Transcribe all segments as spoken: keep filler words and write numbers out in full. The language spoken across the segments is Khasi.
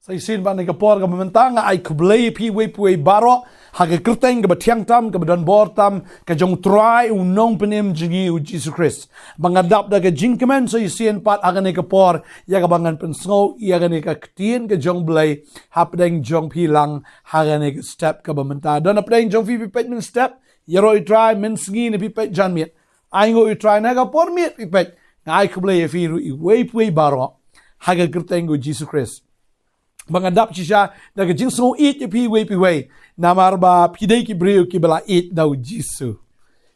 Te shisien pat ha kane ka por kaba mynta nga ai khublei ïa phi uwei pa uwei baroh ha ka kyrteng kaba thiang tam, kaba don bor tam, ka jong u Trai u Nongpynim jong ngi u Jisu Khrist. Ba nga dap da ka jingkmen sa shisien pat ha kane ka por ïa kaba ngan pynsngew ïa kane ka ktien ka jong u Blei hapdeng jong phi lang ha kane ka step kaba mynta. Don hapdeng jong phi phi peit mynstep, ïaroh ïa u Trai, mynsngi ne phi peit janmiet. Ainguh ïa u Trai na ka por miet phi peit. Nga ai khublei ïa phi ruh uwei pa uwei baroh ha ka kyrteng u Jisu Khrist. Ba nga dap shisha da ka jingsngew ïeit ïa phi uwei pa uwei. Namar ba phi dei ki briew kiba la ïeit da u Jisu.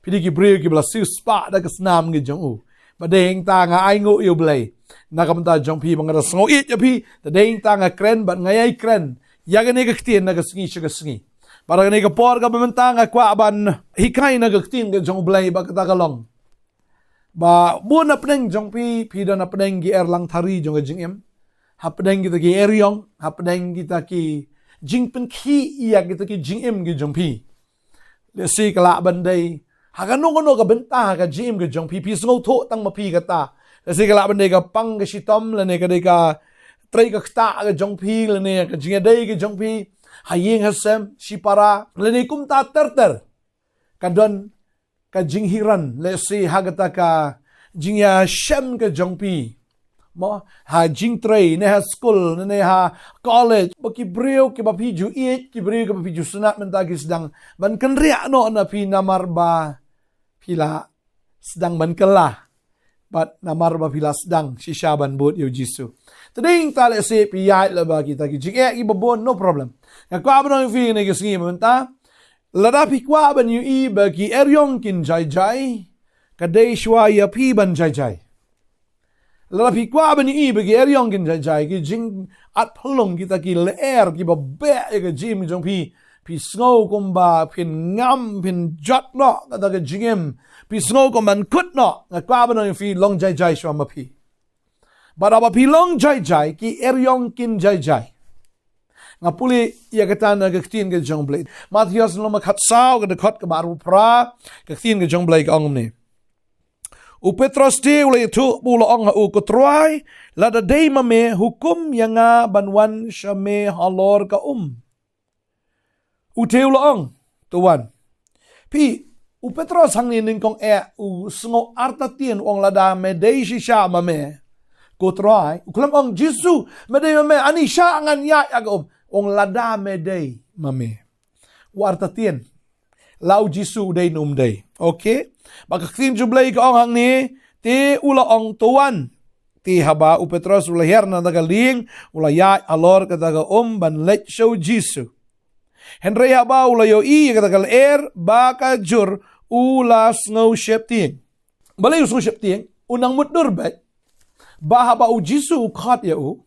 Phi dei ki briew kiba la siewspah da ka snam ka jong u. Bad dei hangta nga ainguh ïa u Blei na ka bynta jong phi ba nga da sngew ïeit ïa phi. Te dei hangta nga kren bad nga ïai kren ïa kane ka ktien na ka sngi sha ka sngi. Bad ha kane ka por kaba mynta nga kwah ban hikai na ka ktien ka jong u Blei bad kata ka long ba bun hapdeng jong phi, phi don hapdeng ki erlang thari jong ka jingim. Hapdeng kita ki eriong, hapdeng kita ki jingpynkhih ïa kita ki jingim ki jong phi. Lehse ka lah ban dei ha kano kano ka bynta ka jingim ka jong phi, phi sngewthuh tang ma phi kata. Lehse ka lah ban dei ka pang ka shitom, lane ka dei ka trei ka ktah ka jong phi, lane ka jingïadei ka jong phi ha ïing ha sem, shipara, lane kumta ter ter. Ka don ka jinghiran, lehse ha kata ka jingïashem ka jong phi. Mo, ha jingtrei, ne ha skul, ne ha college, ba ki briew kiba phi ju ïeit, ki briew kiba phi ju sngewtynnat mynta ki sdang ban kynriah noh na phi namar ba phi la sdang ban kylla. Bad namar ba phi la sdang shisha ban bud ïa u Jisu. Te dei hangta lehse phi ïaid lyngba kita ki jingeh kiba bun, no problem. Nga kwah ban ong ïa phi ha kane ka sngi mynta, lada phi kwah ban ïohi ba ki eriong kin jai jai, ka dei shuwa ïa phi ban jai jai. Lada phi kwah ban ïohi ba ki eriong kin jai jai, ki jingatphyllung, kita ki lyer kiba beh ïa ka jingim jong phi, phi sngew kumba phin ngam, phin jot noh kata ka jingim, phi sngew kumban kut noh, nga kwah ban ong ïa phi, long jai jai shuwa ma phi. Bad haba phi long jai jai, ki eriong kin jai jai. Nga pule ïa kata na ka ktien ka jong u Blei. Mathaios lynnong ba khatsaw, ka dkhot kaba arphew phra, ka ktien ka jong u Blei ka ong kumne. U Petros te u la ïathuh bad u la ong ha u, Ko Trai, lada dei ma me, hukum ïa nga ban wan sha me halor ka um. U te u la ong, To wan. Phi, u Petros hangne nyngkong eh u sngew artatien, u ong, Lada me dei shisha ma me, Ko Trai. U khlem ong, Jisu, me dei ma me, ani shah ngan ïaid ha ka um. U ong, Lada me dei ma me. U artatien. La u Jisu u dei ne um dei. Okay. Bad ka ktien jong u Blei ka ong hangne, te u la ong, To wan. Te haba u Petros u la hiar na kata ka lieng, u la ïaid halor kata ka um ban leit sha u Jisu. Hynrei haba u la ïohi ïa kata ka lyer ba ka jur, u la sngew sheptieng. Balei u sngew sheptieng? U nang mutdur beit ba haba u Jisu u khot ïa u,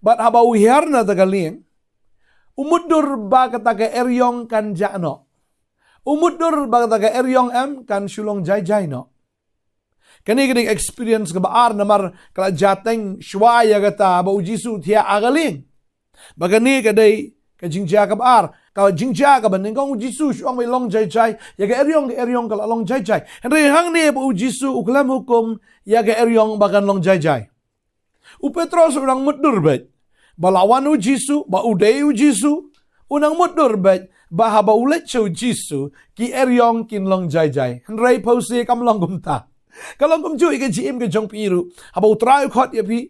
bad haba u hiar na kata ka lieng, u mutdur ba kata ka eriong kan jah noh. U mutdur ba kata ka eriong em kan shu long jai jai noh. Kane ka dei ka experience kaba ar namar ka la jia teng shuwa ïa kata ba u Jisu u thiah ha ka lieng. Ba kane ka dei ka jingjia kaba ar. Ka jingjia kaba nyngkong u Jisu u shu ong ba long jai jai, ïa ka eriong, ka eriong ka la long jai jai. Hynrei hangne ba u Jisu u khlem hukum ïa ka eriong ba kan long jai jai. U Petros u nang mutdur beit ba la wan u Jisu, ba u dei u Jisu. U nang mutdur beit ba haba u leit sha u Jisu, ki eriong kin long jai jai. Hynrei phewse kam long kumta. Ka long kumjuh ïa ka jingim ka jong phi ruh. Haba u Trai u khot ïa phi,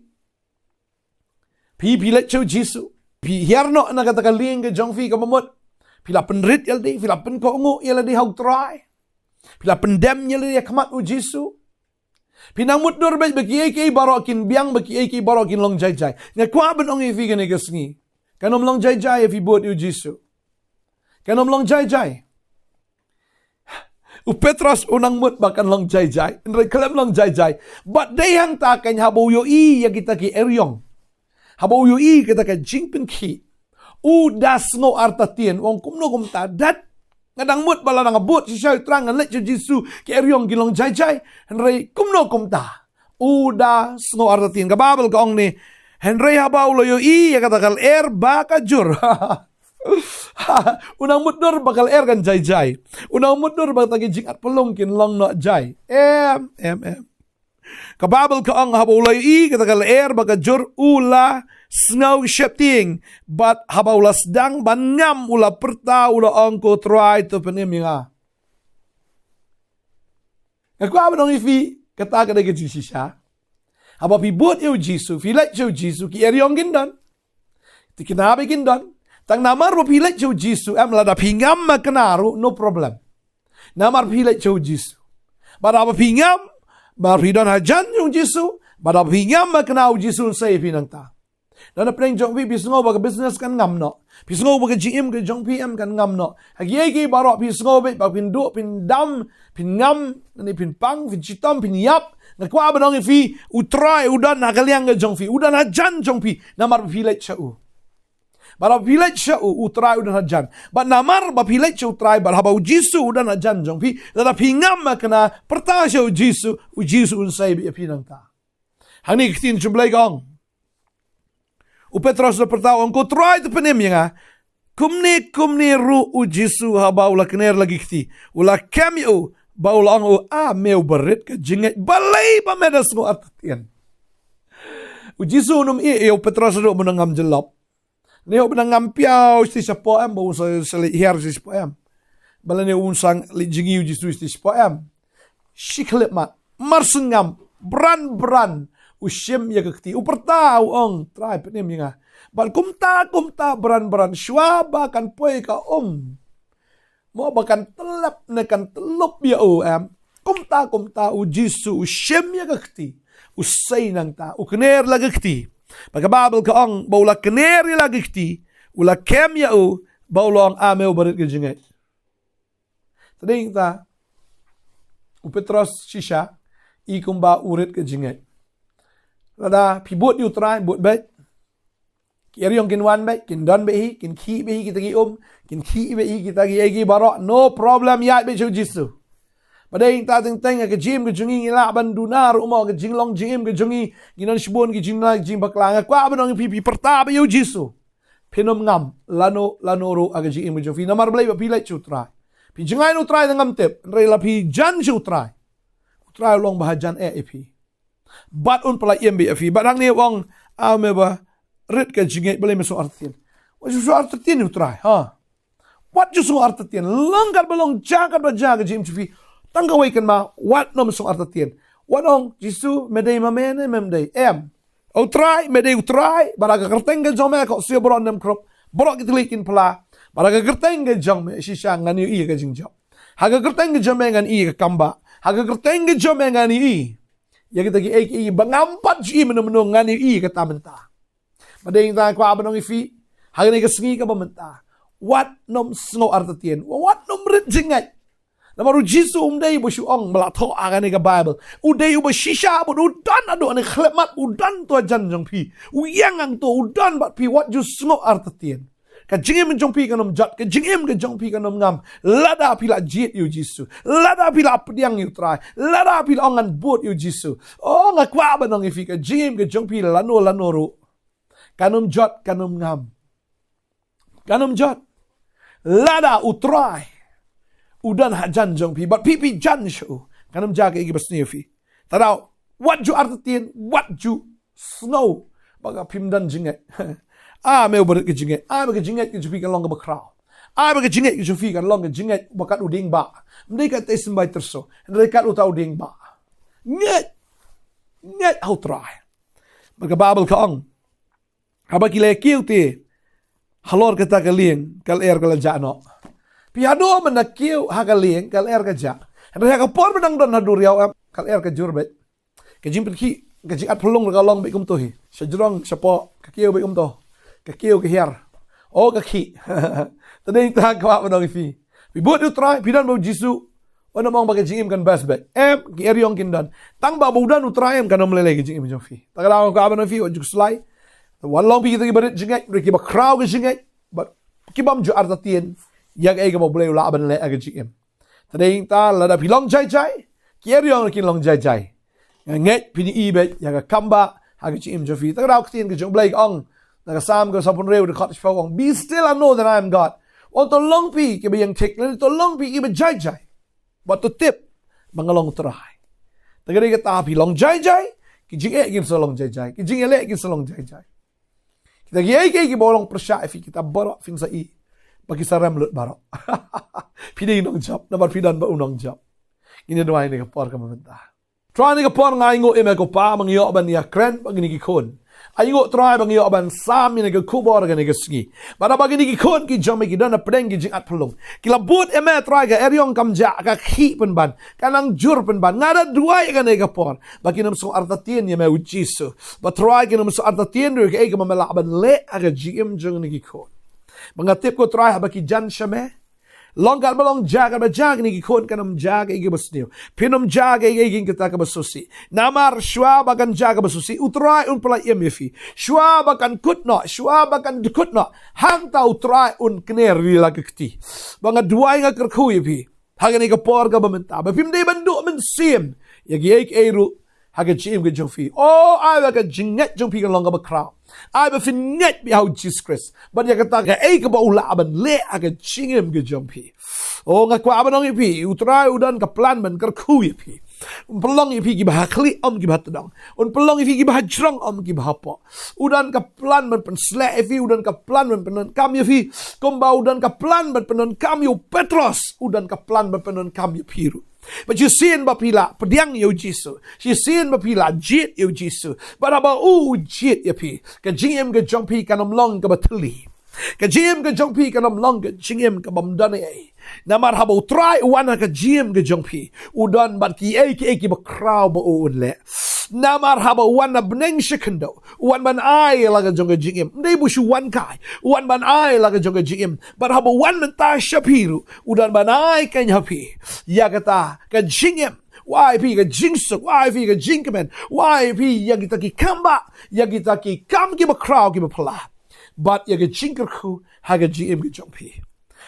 phi, phi leit sha u Jisu, phi hiar noh na kata ka lieng ka jong phi kaba mut. Phi la pynrit ïa lade, phi la pynkohnguh ïa lade ha u Trai. Phi la pyndem ïa lade ha khmat u Jisu. Phi nang mutdur beit ba kiei kiei baroh kin biang, ba kiei kiei baroh kin long jai jai. Nga kwah ban ong ïa phi kane ka sngi, kan ym long jai jai ïa phi bud ïa u Jisu. Kan ym long jai jai. U Petros u nang mut ba kan long jai jai, hynrei khlem long jai jai. Bad dei hangta kan haba u ïohi ïa kita ki eriong, haba u ïohi kita ka jingpynkhih, u da sngew artatien, u ong kumno kumta, dat, nga dang mut ba lada nga bud shisha ïa u Trai, ngan leit sha u Jisu, ki eriong ki long jai jai. Hynrei kumno kumta, u da sngew artatien. Ka Baibl ka ong ne, hynrei haba u la ïohi ïa kata ka lyer ba ka jur. U nang mutdur ba ka lyer kan jai jai. U nang mutdur ba kata ki jingatphyllung kin long noh jai. Em, em, em. Ka Baibl ka ong haba u la ïohi kata ka lyer bad ka jur u la sngew sheptieng. Bad haba u la sdang ban ngam u la pyrta u la ong, "Ko Trai, to pynim ïa nga." Nga kwah ban ong ïa phi, kata ka dei ka jingshisha. Haba phi bud ïa u Jisu, phi leit sha u Jisu, ki eriong kin don. Te kine ba kin don. Tang namar ba phi leit sha u Jisu, em, lada phi ngam ma kane ruh, no problem. Namar phi leit sha u Jisu. Bad haba phi ngam, bad phi don hajan sha u Jisu, bad haba phi ngam ma kane u Jisu un sei ïa phi nangta. Don hapdeng jong phi, phi sngew ba ka business kan ngam noh. Phi sngew ba ka jingim ka jong phi em kan ngam noh. Ha kiei kiei baroh phi sngew ba phin duh, phin dam, phin ngam, ne phin pang, phin shitom, phin ïap. Nga kwah ban ong ïa phi, u Trai u don ha ka liang ka jong phi, u don hajan jong phi, namar ba phi leit sha u. Bad haba phi leit sha u, u Trai u don hajan. Bad namar ba phi leit sha u Trai, bad haba u Jisu u don hajan jong phi, lada phi ngam ma kane, pyrta sha u Jisu, u Jisu un sei beit ïa phi nangta. Hangne ka ktien jong u Blei ka ong. U Petros u la pyrta u ong, "Ko Trai, to pynim ïa nga." Kumne kumne ruh u Jisu haba u la kner la ki kti, u la kem ïa u, bad u la ong ïa u, "A me uba rit ka jingngeit, balei ba me da sngew artatien?" U Jisu um ïeh ïa u Petros ruh ban ngam jyllop. Ne u ban ngam piaw shisha shapoh em, ba u sa, sa leit hiar shisha shapoh em. Ba lane un sa leit jngi u Jisu shisha shapoh em. Shi khyllipmat, mar shen ngam, bran bran u shim ïa ka kti, u pyrta u ong, "Trai, pynim ïa nga." Bad kumta kumta bran bran shuwa ba kan poi ka um, mo ba kan tyllep ne kan tyllup ïa u em, kumta kumta u Jisu u shim ïa ka kti, u sei nangta, u kner la ka kti. Bad ka Baibl ka ong ba u la kner ïa la ka kti, u la kem ïa u, bad u la ong, "A me uba rit ka jingngeit." Te dei nangta, u Petros shisha i kumba u rit ka jingngeit. Lada phi bud ïa u Trai, bud beit. Ki eriong kin wan beit, kin don beit hi, kin khih beit hi kita ki um, kin khih beit hi kita ki ei ki baroh, no problem, ïaid beit sha u Jisu. Ba dei nangta teng teng ka jingim ka jong ngi ngi lah ban duna ruh mo, ka jinglong jingim ka jong ngi, ngi don shibun ki jingduna ki jingbakla. Nga kwah ban ong ïa phi, phi pyrta beit ïa u Jisu. Phin ym ngam lano lano ruh ha ka jingim ka jong phi. Namar balei? Ba phi leit sha u Trai. Phi jngai na u Trai da ngam tip, hynrei la phi jan sha u Trai, u Trai u long ba hajan eh ïa phi. Bad un pyllait im beit ïa phi. Bad hangne u ong, "A me ba rit ka jingngeit, balei me sngew artatien?" Wat ju sngew artatien ïa u Trai, ha. Wat ju sngew artatien. Long katba long, jia katba jia ka jingim jong phi, tang kawei kynmaw, wat nym sngew artatien. Wat ong, "Jisu, me dei ma me ne mem dei?" Em. "O Trai, me dei u Trai, bad ha ka kyrteng ka jong me ka khohsiew baroh ym khrup, baroh ki thylliej kin phla. Bad ha ka kyrteng ka jong me shisha ngan ïohi ïa ka jingjop. Ha ka kyrteng ka jong me ngan ïohi ïa ka kambah. Ha ka kyrteng ka jong me ngan ïohi ïa kita kiei kiei ba ngam pat ju ïohi mynno mynno, ngan ïohi ïa kata mynta." Ba dei nangta nga kwah ban ong ïa phi, ha kane ka sngi kaba mynta, wat nym sngew artatien, wat nym rit jingngeit. Namar u Jisu um dei uba shu ong ba la thoh ha kane ka Baibl. U dei uba shisha bad u don haduh kane ka khyllipmat, u don to hajan jong phi. U ïeng hangto, u don bad phi, wat ju sngew artatien. Ka jingim jong phi kan ym jot, ka jingim ka jong phi kan ym ngam lada phi la jied ïa u Jisu, lada phi la pdiang ïa u Trai, lada phi la ong, "Ngan bud ïa u Jisu." Oh, nga kwah ban ong ïa phi, ka jingim ka jong phi lano lano ruh kan ym jot, kan ym ngam. Kan ym jot. Lada u Trai u don hajan jong phi bad phi phi jan sha u, kan ym jia kaei kaba sniew ïa phi. Te daw, wat ju artatien, wat ju sngew ba ka phim don jingngeit. A me uba rit ka jingngeit, a ba ka jingngeit ka jong phi kan long kaba khraw. A ba ka jingngeit ka jong phi kan long ka jingngeit ba kat u dieng bah. Ym dei kat te symbai tyrso, hynrei kat uta u dieng bah. Ngeit. Ngeit ha u Trai. Bad ka Baibl ka ong, haba ki la kiew te halor kata ka lieng, ka lyer ka la jah noh. Phi haduh ban da kiew ha ka lieng, ka lyer ka jah. Hynrei ha ka por ba dang don ha duriaw em, ka lyer ka jur beit. Ka jingpynkhih, ka jingat phyllung ruh ka long beit kumto hi. Sha jrong, shapoh, ka kiew beit kumto. Ka kiew ka hiar. Oh, ka khih. Te dei nangta nga kwah ban ong ïa phi, phi bud ïa u Trai, phi don bad u Jisu, wat nym ong ba ka jingim kan best beit. Em, ki eriong kin don. Tang ba ba u don u Trai em, kan ym lei lei ka jingim jong phi. Te ka daw nga kwah ban ong ïa phi, wat ju khuslai. Wat long phi kita kiba rit jingngeit, hynrei kiba khraw ka jingngeit. Bad ki bym ju artatien ïa kaei kaba U Blei u lah ban leh ha ka jingim. Te dei nangta lada phi long jai jai, ki eriong ruh kin long jai jai. Nga ngeit phin ïohi beit ïa ka kambah ha ka jingim jong phi. Te ka daw ka ktien ka jong U Blei ka ong, na ka Salm ka sawphew hynriew, dkhot shiphew, ka ong, "Be still and know that I am God." Wan to long phi kiba ïeng thik, lane to long phi kiba jai jai. Bad to tip ba nga long u Trai. Te ka dei kata, phi long jai jai, ki jingeh kin sa long jai jai, ki jingeh leh kin sa long jai jai. Kita kiei kiei kiba long pyrshah ïa phi, kita baroh phin sa i ba ki sa rem lut baroh. Phi dei u nongjop, namar phi don bad u nongjop. Ngin ïa duwai ha kane ka por kaba mynta. Trai, ha kane ka por nga ainguh ïa me ko Pa, ba ngi ïoh ban ïakren bad kine ki khun. Ainguh Trai ba ngi ïoh ban sam ïa kane ka khubor ha kane ka sngi. Bad haba kine ki khun ki jong me ki don hapdeng ki jingat pynlong, ki la bud ïa me Trai, ka eriong kam jah, ka khih pynban, ka nang jur pynban. Nga da duwai ha kane ka por ba kin ym sngew artatien ïa me, U Jisu. Ba Trai, kin ym sngew artatien ruh ïa kaei kaba me lah ban leh ha ka jingim jong kine ki khun. Ba nga tip ko Trai, haba ki jan sha me, long katba long, jia katba jia, kine ki khun kin ym jia kaei kaba sniew, phin ym jia kaei kaei, kin kata kaba sngewsih. Namar shuwa ba kan jia kaba sngewsih, U Trai un pyllait im ïa phi. Shuwa ba kan kut noh, shuwa ba kan kut noh, hangta U Trai un kner ïa la ka kti. Ba nga duwai, nga kyrkhu ïa phi ha kane ka por kaba mynta, ba phim dei ban duh mynsiem ïa kiei kiei ruh ha ka jingim ka jong phi. O, ai ba ka jingngeit jong phi kan long kaba khraw. Ai ba phin ngeit beit ha U Jisu Khrist bad ïa kata kaei kaba u lah ban leh ha ka jingim ka jong phi. O, nga kwah ban ong ïa phi, U Trai u don ka plan ban kyrkhu ïa phi. Un pynlong ïa phi kiba ha khlieh, ym kiba ha tdong. Un pynlong ïa phi kiba ha jrong, ym kiba ha poh. U don ka plan ban pynsleh ïa phi, u don ka plan ban pyndonkam ïa phi. Kumba u don ka plan ban pyndonkam ïa u Petros, u don ka plan ban pyndonkam ïa phi ruh. Bad shisien ba phi la pdiang ïa U Jisu, shisien ba phi la jied ïa U Jisu, bad haba u jied ïa phi, ka jingim ka jong phi kan ym long kaba thylli. Ka jingim ka jong phi kan ym long ka jingim kaba ym don ei ei. Namar haba U Trai u wan ha ka jingim ka jong phi, u don bad kiei kiei kiba khraw ba u un leh. Namar haba u wan na bneng sha khyndew, u wan ban ai ïa la ka jong ka jingim. Ym dei ba u shu wan kai, u wan ban ai ïa la ka jong ka jingim. Bad haba u wan mynta sha phi ruh, u don ban ai keiñ ha phi ïa kata ka jingim. U ai ïa phi ka jingsuk, u ai ïa phi ka jingkmen, u ai ïa phi ïa kita ki kam ba, ïa kita ki kam kiba khraw kiba phylla. Bad ïa ka jingkyrkhu ha ka jingim ka jong phi.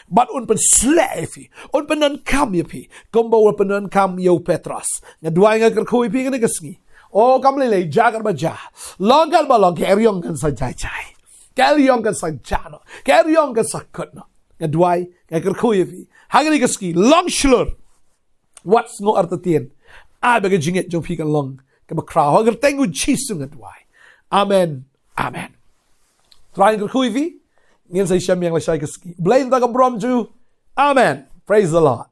Bad un pynsleh ïa phi, un pyndonkam ïa phi, kumba u pyndonkam ïa u Petros. Nga duwai, nga kyrkhu ïa phi ha kane ka sngi. O, kam lei lei, jia katba jia, long katba long, ka eriong kan sa jai jai. Ka eriong kan sa jah noh, ka eriong kan sa kut noh. Nga duwai, nga kyrkhu ïa phi ha kane ka sngi, long shlur. Wat sngew artatien. Ai ba ka jingngeit jong phi kan long kaba khraw. Ha ka kyrteng U Jisu nga duwai. Amen. Amen. Trai un kyrkhu ïa phi. Ngin sa ïashem ïa nga lashai ka sngi. Blei un kyrkhu ïa phi. Amen. Praise the Lord.